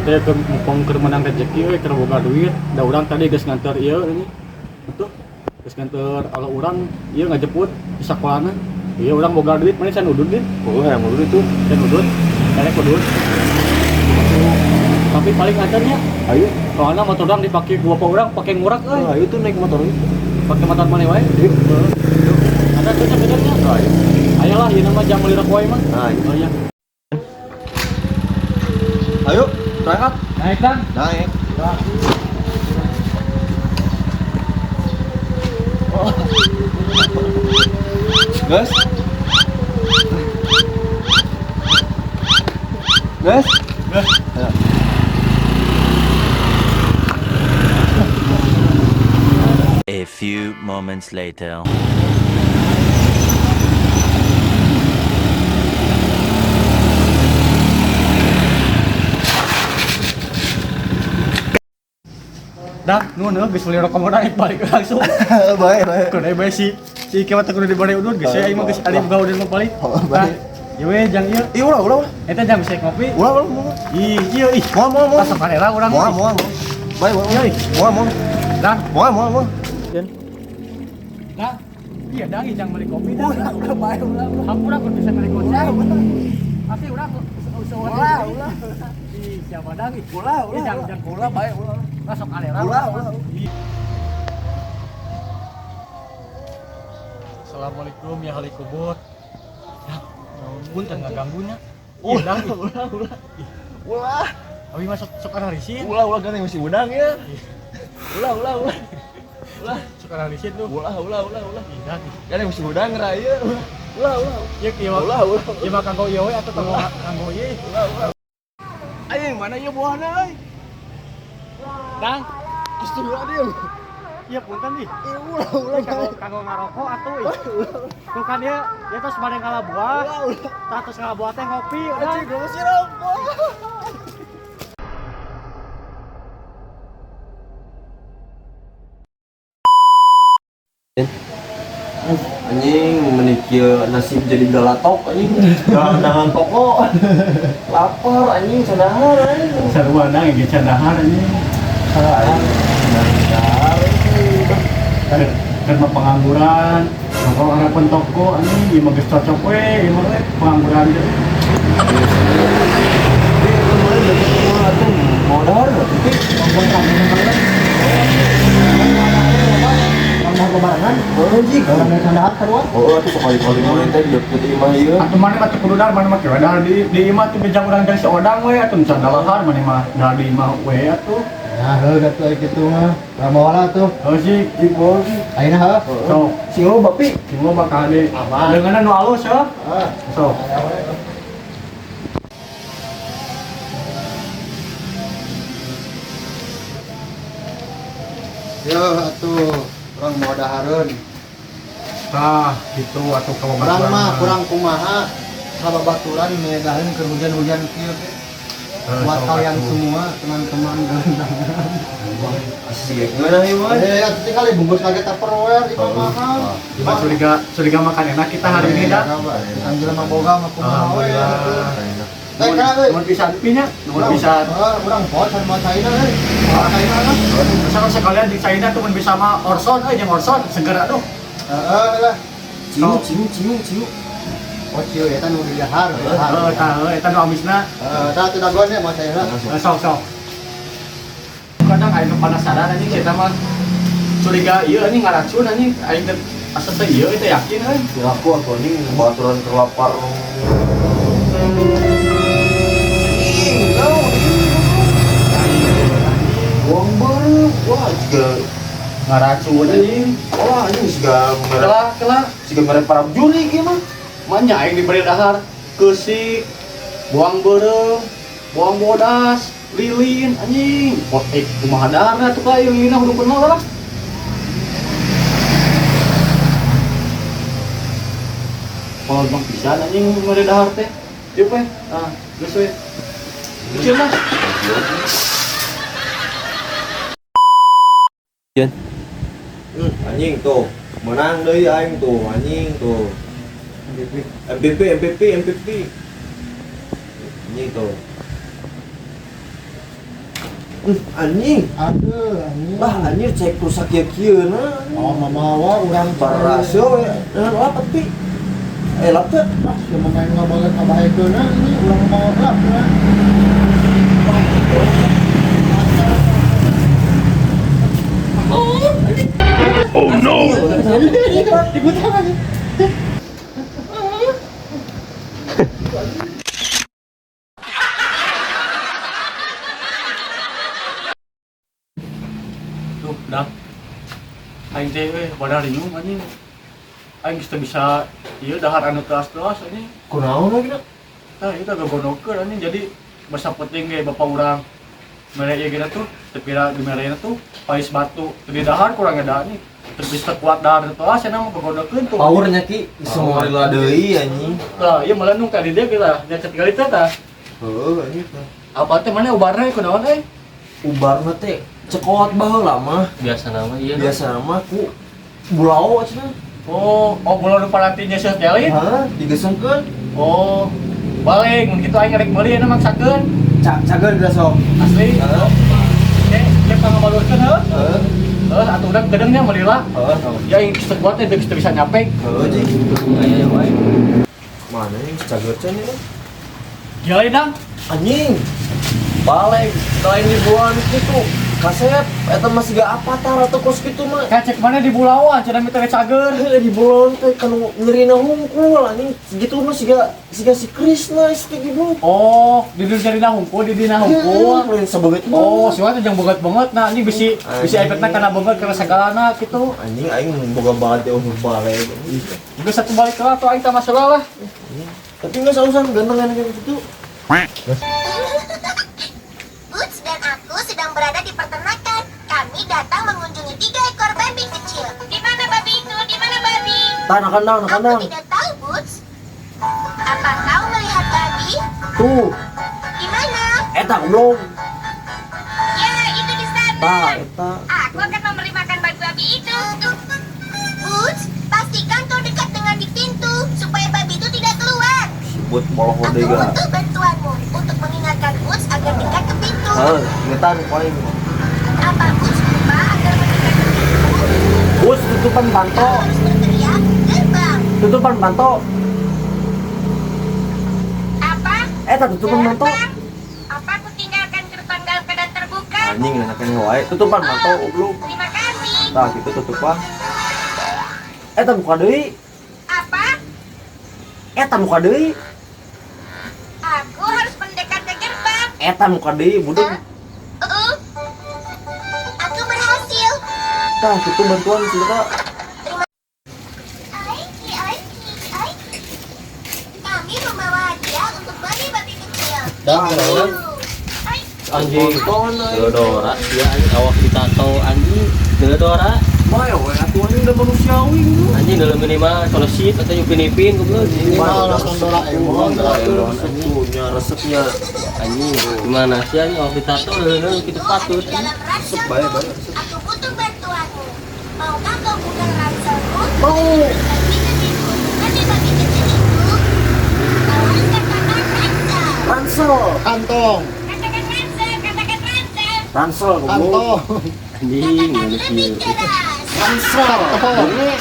Teh keur mumpung keur menang rezeki we keur boga duit, da urang tadi geus nganter ieu ini. Betul. Geus nganter ala urang ieu ngajemput di sakolana. Iya urang boga duit, mana can udud din? Oh, hayang udud itu. Can udud. Karek udud. Tapi paling nganternya. Ayo. Soalnya motor urang dipake ku bapak urang pake ngurak euy. Oh, ayo tuh naik motor itu. Pake motor mana wae? Yuk. Ada tuh nya benernya. Oh, ayo. Ayolah, ieu mah jam meuli rokok wae mah. Nah, ayo. Oh iya. Ayo, berangkat. Naik, Kang. Naik. Oh. Gas. Gas. Gas. Ayo. A few moments later. Dah, nuhun heuh geus meuli rokok mah naik balik langsung. Baik, baik. Kudu bae si si Ike mah teu kudu dibere udud geus aing mah geus ari boga udud mah balik. Oh, baik. Ieu we jang ieu. Ih, ulah, ulah, ulah. Eta jang bisa ngopi. Ulah, ulah, ulah. Ih, ieu ih. Moal, moal, moal. Pasok era urang. Moal, moal, moal. Baik, moal. Ieu ih. Moal, moal. Dang. Moal, moal, moal. Dang. Iya dang jang meuli kopi dang. Ulah, ulah, bae, ulah, ulah. Hampura kudu bisa meuli kopi. Ulah, ulah. Pasti urang usaha. Ulah, ulah. Ih, siapa dang ih. Ulah, ulah. Jang jang ulah, bae, ulah. Masuk alera. Ulah, ulah. Assalamualaikum ya ahli kubur. Ya, punten ngaganggunya. Ulah, ulah, ulah. Ulah. Abi masuk sok analisin. Ulah, ulah gandeng masih udang ya. Ulah, ulah, ulah. Ulah, Sok analisin tuh. ulah, ulah, ulah, ulah. Iya, Gandeng masih udang raya. Ulah, ulah. Iya, kieu. Ulah, ulah. Ieu mah kanggo ieu we atuh kanggo kanggo ieu. Ulah, ulah. Ayo, mana ieu buahna euy? Dang, Astagfirullahaladzim. iya punten ih. Ih, ulah, ulah. Kanggo kanggo ngarokok atuh ih. Tuh kan dia dia terus bade ngala buah. Ulah, ulah. Tah terus ngala buah teh ngopi udah. Anjing, gua masih rokok. Anjing menikil nasib jadi galatok anjing gelandangan toko lapar anjing candahar anjing Sarua dang ge candahar anjing. Candahar Keur mah pengangguran, rokok harapan toko anjing ieu mah geus cocok we, ieu mah we pengangguran ge. Mau dahar nggak? Mau barengan. Oh, jik. Orang yang candahar sarua. Oh, tuh sekali-kali mau teh deket imah ieu. Atuh mana mah teu kudu dahar, mana mah kira dahar di imah tuh bejang urang jang si odang we atuh can dalahar mana mah dahar di imah we atuh. Nah, heuh atuh aya kitu mah. Urang bawa tuh. Heuh sih, Jik mau sih. Ayeuna heuh. sok Sing loba pi. sing loba ka ade. Aman. Dengeuna nu alus heuh. Ah. Sok. Yo atuh, urang mau dahareun. Tah, gitu atuh ka Urang mah kurang kumaha sababaturan medaheun keur hujan-hujan kieu ge. Buat kalian semua teman-teman gelendangan. Asik ngeunah ieu mah. Eh, atuh tinggal bungkus lagi Tupperware di mahal. Cuma curiga curiga makan enak kita hari ini dah. Sambil mah boga mah kumaha we. Alhamdulillah. Eh, kana euy. Nuhun pisan pi nya, nuhun pisan. Heeh, urang poe sama China euy. Sama China lah. Misalkan sekalian di China tuh mun bisa mah Orson euy jeung Orson seger aduh. Heeh lah. Ciu ciu ciu ciu. Oh, cieu eta nu di dahar. Heeh, tah heuh eta nu amisna. Heeh, tah teu dagoan ya mau China. Sok sok. Kadang aing nu penasaran anjing kita mah curiga ieu anjing ngaracun anjing aing teh asa teh ieu teh yakin euy. Ya aku atuh anjing baturan terlapar. Buang beureum, wah jiga Ngaracun anjing. wah anjing siga mere Kela kela siga mere para juri kieu mah. manya aing diberi dahar keusik, buang beureum, buang bodas, lilin anjing. Potek kumaha daharna atuh ka ieu lilinna kudu kenal lah. Kalau bang pisan anjing mere dahar teh. Ieu we. Ah, geus we. Kecil lah. Anjing tuh, menang deui aing tuh, anjing tuh. MVP MVP MVP. Anjing tuh. Anjing. Aduh, anjing. Lah anjir cek rusak kieu-kieu na. Oh, mamawa urang Parasio we. Nah, lap tapi. Eh, lap teh. Ah, siapa main ngabalet ngabahekeunna ini urang mau lap ya. Oh no. Ikutan aja. Tuh, dah. Aing teh euy badan rinyum anjing. Aing geus teu bisa ieu dahar anu teas-teas anjing. Kunaon lagi na? Tah ieu teh gagonokeun anjing jadi basa penting ge bapak urang mere ieu gina tuh teu pira dimerena tuh pais batu teu di dahar kurang eda anjing. Teu bisa kuat dahar teu teas cenah mah gagonokeun tuh. Powernya ki semua rela deui anjing. Tah, ieu melendung ka di dieu kita nya tinggal teh tah. Heuh anjing tah. Apa teh mana ubarna kunaon euy? Ubarna teh cekot baheula mah. Biasa nama iya. Biasa mah ku bulao cenah. Oh, oh bulan nu parantinya seuh teh lain. Hah, digesengkeun. Oh, balik mun kitu aing rek meuli ayeuna maksakeun. Cager geus sok. Asli. Heeh. Oke, cek pangabalurkeun heuh. Heeh. Heuh, atuh urang kedeung nya meuli lah. Heeh. Ya aing geus teu kuat teh geus teu bisa nyampe. Heuh jing. Ayo ayo. Mana yang cager can ini? Gila dang. Anjing. Balik lain di bulan kitu. Kasep eta masih gak avatar atau kos kitu mah. Kacek mana di Bulawan cenah mita cager. Heuh di bulan teh kanu nyerina hungkul anjing segitu mah siga siga si Krishna teh gitu. Oh, di dieu nyerina hungkul, di dina hungkul. Lain sabeungeut Oh, si teh jang beungeut banget nah anjing bisi bisi efekna kana beungeut kana sagalana kitu. Anjing aing boga banget teh umur balik. Geus satu balik lah atuh aing tah masalah lah. Tapi enggak sausan gantengan kayak gitu. Boots dan aku sedang berada di peternakan. Kami datang mengunjungi 3 ekor babi kecil. Di mana babi itu? Di mana babi? Tanah kandang, Aku kandang. tidak tahu, Boots. Apa kau melihat babi? Tuh, Di mana? eta belum. Ya, itu di sana. Tah, eta. Aku akan memberi makan babi itu. Boots, pastikan kau dekat dengan di pintu supaya babi itu tidak keluar. Buat boloho Aku deui ga. butuh bantuanmu untuk mengingatkan Boots agar dekat ke pintu. Heuh, ingetan paling. Apa Boots lupa agar mendekat ke pintu? Bus tutupan panto. Kau harus berteriak, gerbang. Tutupan panto. Apa? Eta tutupan panto. Gerbang? Apa aku tinggalkan gerbang dalam keadaan terbuka? Anjing enakan wae. Tutupan panto goblok. Terima kasih. Tah gitu tutupan. Eta buka deui. Apa? Eta buka deui. Aku harus mendekat ke gerbang. Eta muka deui budeg. Aku berhasil. Tah gitu bantuan sih Kak. Aiki, aiki, aiki. Kami membawa hadiah untuk babi-babi kecil. Dah, Tuh. Anjing. Nonton aing. Dora, ya anjing awak ditato anjing. Dora. Bae we atuh anjing udah manusiawi gitu. Anjing dalam minimal kalau shit atau Upin Ipin goblok. Ini mah nonton Doraemon. Doraemon resepnya, resepnya. Anjing, gimana sih anjing awak ditato udah gitu patut. Di dalam Resep ranselku. bae bae resep. Aku butuh bantuanmu. Maukah kau buka ranselku? Mau. Dan pintu pintu untuk babi-babi kecil itu. Kau harus katakan ransel. Ransel. Kantong, Katakan ransel, katakan ransel. Ransel goblok. kantong. Anjing, Katakan gimana lebih sih? keras. Ransel. Kantong. Bonge.